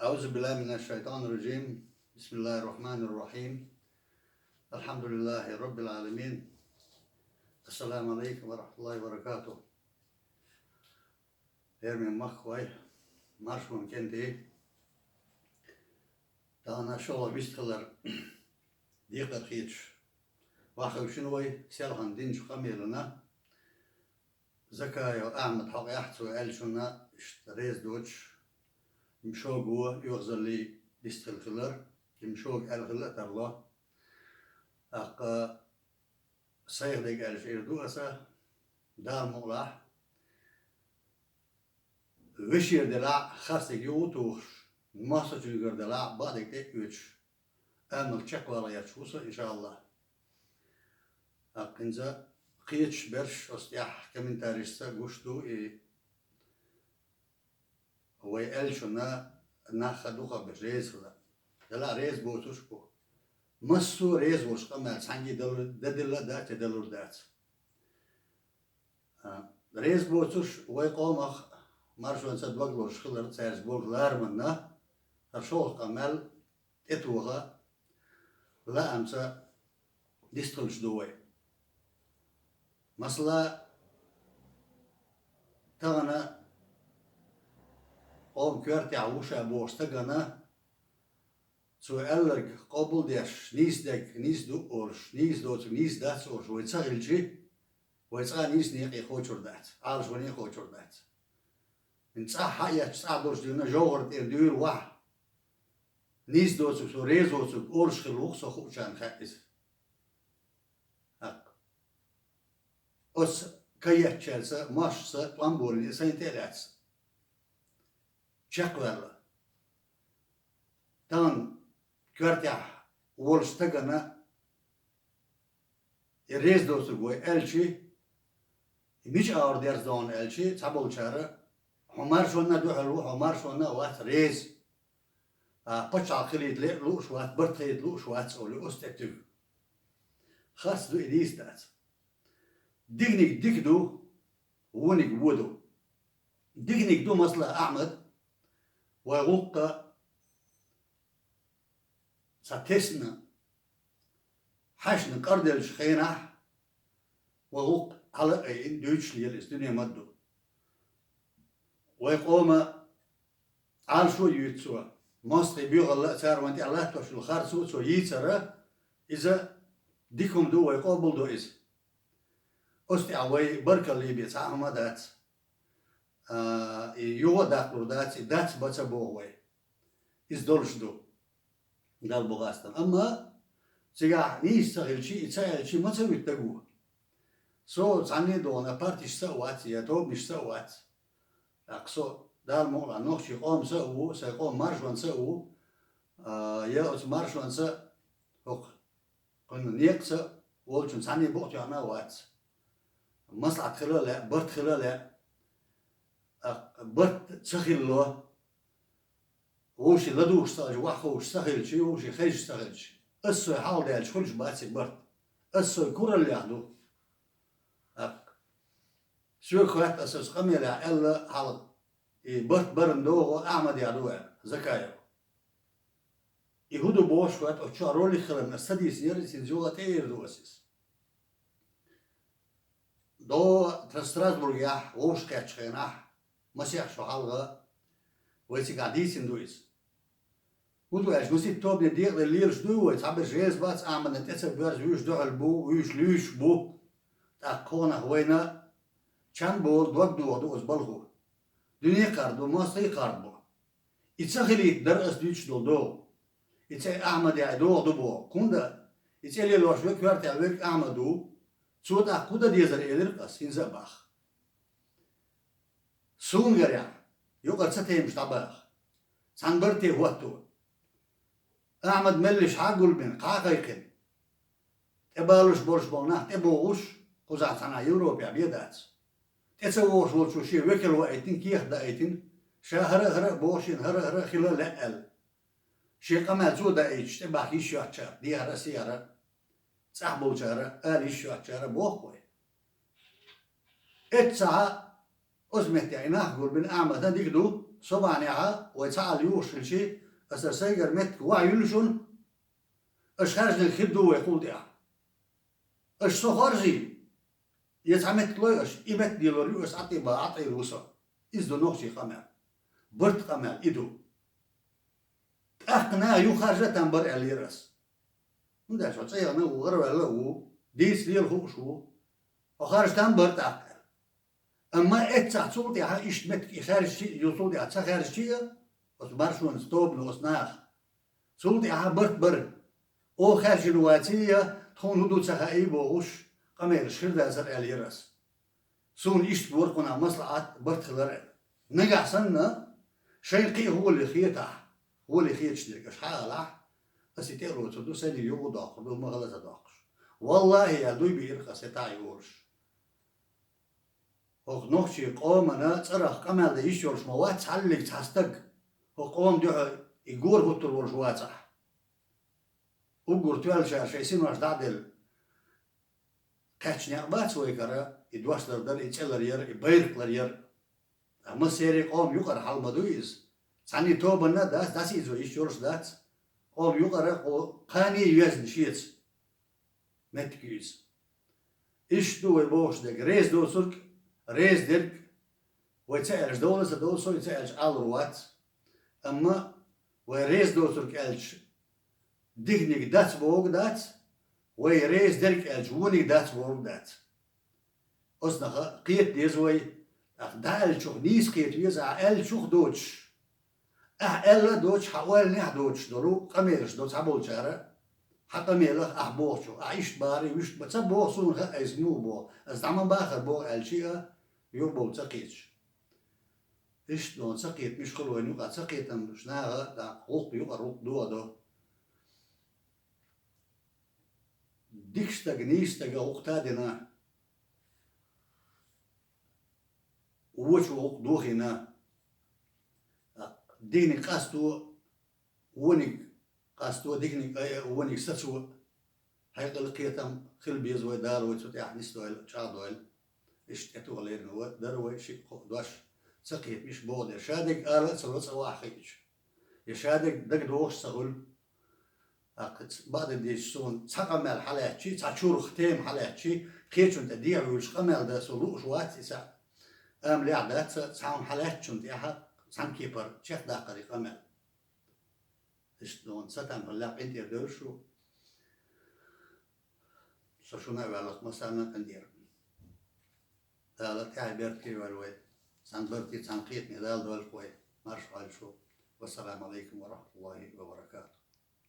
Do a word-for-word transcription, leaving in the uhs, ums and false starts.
أعوذ بالله من الشيطان الرجيم. بسم الله الرحمن الرحيم. الحمد لله رب العالمين. السلام عليكم ورحمة الله وبركاته. Хьермийн махкахой, маршонан кӀентий. Тахана шолгӀа вистхилар декхар хеташ вахавшина вай селхана динчу къамелана. Закаев Ахьмад хьокъехь цо аьллачунна иштта реза доцуш, Имшога оьгӀазаллий дистхила хилар, Имшога аьлла хилла а тарло. ТӀаккха сайх дерг аьлча эр ду аса, Дала мукъалахь, вешера делахь а харцдерг юха а тухуш, массочуьнгара делахь а бакъдерг тӀе а оьцуш, амал чекхвала гӀерташ ву со, иншааллахӀ. ТӀаккха хӀинца кхеташ берш оцу тӀехь комментарийшца гуш ду и вай аьллачунна нах ха дукхахберш реза хила. Делахь а реза боцурш а бу. Массо а реза волуш къамел цхьаьнгге далур, дан дилла а дац, я далур дац. А, реза боцурш вай къомах маршонца дог лозуш хилар цаьрца болу лараманна, хӀара шолгӀа къамел тӀетоха, лаамца дистхуьлуш ду вай. Масала, тахана къоман коьртехь ву ша бохучу стагана, цо аьлларг къобалдеш, нийса дерг нийса ду олуш, нийса доцург нийса дац олуш вай ца хилчи, вай цкъа а нийса некъе кхочур дац, Ӏалашване а кхочур дац. ХӀинца цӀахь хьаэцча, цӀахь долуш дина жовхӀар тӀера дуьйр вахь, нийса доцург со, реза воцург олуш хилла ву-кх со хуучарна хаьа иза. ТӀаккха оцу каеттачаьрца, мостагӀашца тӀом болийна сайна тӀе а лаьцна, чекхваьлла. Тахана коьртехь волчу стагана и реза доцург вай аьлчи, и мича агӀор дерза догӀна аьлчи, цхьаболчара: «Хьо маршонна а дуьхьал ву, хьо маршонна а вац реза. А, пачхьалкх хилийта ле а лууш вац, барт хилийта лууш вац», — олу оцу тӀе туьга. Харц ду и, нийса дац. Диканиг дика ду, вониг вон ду. Диканиг ду, масала, Ахьмад, вай гӀуллакха цхьа тесна, хьаьшна кӀарделлачу хенахь, вай гӀуллакх хьала а айина, дуьйцуш лела иза, дуьне ма-дду. Вай къома Ӏалашо а юьйцу цо, мостагӀийн боьхалла а, цара вайна тӀехь латтош йолу харцо а цо йийцара, иза дика хӀума ду, вай къобалдо иза. Оцу тӀехь вай баркалла бен цхьа а хӀума дац. А, и юха а даккхалур дац, и дац, бац а боху вай. Иза долуш ду. Далла бу хастам. Амма цигахь нийса ца хилчи, и ца аьлчи, ма ца вуьту даго. Со цхьанне а догӀна партишца а вац, я тобанашца а вац. ТӀаккха со, Дала мукъалахь, нохчийн къомаца а ву, сайн къоман маршонца а ву, а, я оцу маршонца хӀокху кхуьнан некъаца волчун цхьанне а букъ тоьхна а вац. МаслаӀат хила а лаьа, барт хила а лаьа. ТӀаккха барт ца хилало, вовшийн ладугӀуш ца хилча, ваха ховшуш ца хилча, вовшийн хезаш ца хилча, аса сой хьалха даьлча хуьлуш бац и барт. Аса сой кураллех ду. ТӀаккха соьга хоьтту, аса оцу къамелехь аьлла хьалха, и барт баран догӀу Ахьмадехь ду аьлла, Закаев. И хӀун ду бохуш хоьтту, оцу чохь ролик хиларна аса ца дийцинера, иза хӀинца юха а тӀеэр ду аса иза. ДогӀу тхан Страсбургехь вовшахкхеттачу хенахь, масех шо хьалха, вай цигахь дийцина ду иза. ХӀун ду аьлча, масийтта тобанийн декъале лелаш дуй вай, цхьаберш реза бац Ахьмадна, тӀе ца боьрзу, вуьйш дуьхьал бу, вуьйш луьйш бу. ТӀаккха кхунах вайна чан болу дог доху ду оцу балхо. Дуьне кхарда бу, мостагӀий кхарда бу. И ца хилийта дара аса дуьйцуш долу догӀу. И цӀе Ахьмадехь догӀу ду боху. ХӀунда и цӀе лелош верг, коьртехь верг Ахьмад ву. Цо тӀаккха хӀун дан дезара элира аса, хӀинца а боху. Суна гарехь, юкъара цатемаш дӀабаха. Цхьана барте хӀотто. Ахьмад меллиша хьагулбина, кхаа кхайкхина. ТӀебалуш болуш болу нах тӀебогӀуш, кхузахь цхьанхьа Европехь бен дац. ТӀе ца вогӀуш волчо шен векал ваийтина, кехат даийтина, ша хӀара а, хӀара а боху шена, хӀара а, хӀара а хила лаьа аьлла. Шен къамел цо даийташ, тӀебахка йиш йоцучара, дехьара а, сехьара а, цӀахь болчара, ала йиш йоцучара а боху вай. Эццахьа оцу меттехь и нах гулбина Ахьмадна дика ду, Со бахьанехьа вай цхьаалла юхуш хилчи, аса сайгара меттиг ваха юлла шуна, аша хаьржинарг хир ду вай хул тӀехь. Аша со хоржий? Я цхьа меттиг лой аша, и меттиг лелор ю аса, ӀатӀи ба, ӀатӀийр ву со. Иза ду нохчий къамел. Барт къамел и ду. ТӀаккха наха юха харжа а там бара аьллера ас. ХӀунда аьлча хьо цӀа яхана а ву, гӀараваьлла а ву, дийца лела хууш ву. Хьо харжа там бара тӀаккха аьлла. Амма эццахь цул тӀаьхьа иштта меттиг и хаьржичи а, ю цул тӀаьхьа ца хаьржичи а, оцу маршонца тобано оцу наха. Цул тӀаьхьа барт бара. Оха хаьржина ваций я, тхуна хӀун ду ца хаий бохуш, къамелаш хир дацара аьллера ас. Суна иштта бора кхунах маслаӀат барт хилар аьлла. Нагахь санна, шайн кхин а гӀоле хетахь, гӀоле хеташ дерг аша хьаалахь, аса и тӀе а лоцур ду, сайна юха а доккхур ду, ма хала ца доккхуш. Валлахи, я дуй биира ас, я тӀаьхьа йолуш. ХӀокху нохчийн къомана цӀарах къамел дан йиш йолуш ма вац хьаллиг цхьа стаг, хӀокху къоман дуьхьа и гора хӀуттур волуш вацахь. Уггар тоьллачара шайн синош дӀа а делла, кхаьчна некъ бац вайгара, и дош лардар, и цӀе ларъяр, и байракх ларъяр. Ткъа массеран къоман юкъара хьал ма дуй иза. Цхьанний тобанна а дац, дӀасаийцо йиш йолуш дац. Къоман юкъара кхо-, кхане а йоьзна шеца меттиг ю иза. Иштта ду вай бохуш дерг, реза доцург, реза дерг, вай ца аьлча довла а ца довла, со и ца аьлча Ӏалур вац. Амма вай реза доцург аьлча, диканиг дац бохург дац, вай реза дерг аьлча, вониг дац бохург дац. Оцунах кхета деза вай, тӀаккха дӀааьллачух нийса кхета веза, ахь аьллачух доцуш. Ахь аьлла а доцуш, хьан ойланехь а доцуш долу къамелаш до цхьаболчара, хьан къамелах ахь бохучух, ахь иштта бахара, вуьшта бан ца боху суна хаьа, айса муха боху, аса дӀа ма бахара боху аьлчи а, юхабовла ца кхеташ. Иштта дона ца кхетамаш хуьлу вайна юкъа, ца кхетамаш наха, тӀаккха гӀуллакх юкъара гӀуллакх дохадо. Дика стаг, нийса стага гӀуллакх та а дина, вочу гӀуллакх дохийна, диканиг къасто, вониг къасто, диканиг айа, вониг сацо, хьекъал, кхетам хила беза вай, Дала вай цу тӀехь нисдойла, чӀагӀдойла. Иштта тӀетухалерина вай, дара вай шиъ-кхоъ дош, ца кхетамаш боху дерг. Шадерг ала а ца ло, цӀа ваха хиъча. Я шадерг дагадогӀуш ца хуьлу. ТӀаккха ц-, бакъдерг дийцича, суна цхьа къамел хьалаьцчи, цхьа чурх тема хьалаьцчи, кхечунна тӀе дехьа вуьйлуш къамел дан со лууш вац иза. Амма лехь дац, цхьа хӀума хьалаьцначунна тӀехь цхьана кепара чекхдаккхара и къамел. Иштта дона ца там хилла, къинтӀера девлла шу. Со шуна а ваьлла, массарна а къинтӀера. Дала тӀаьхье беркате йойла вай. Цхьана барте, цхьана кхетаме Дала дойла вай. Марша Ӏойла шу. Вассаламу алейкум ва рахматуллахи ва баракатух.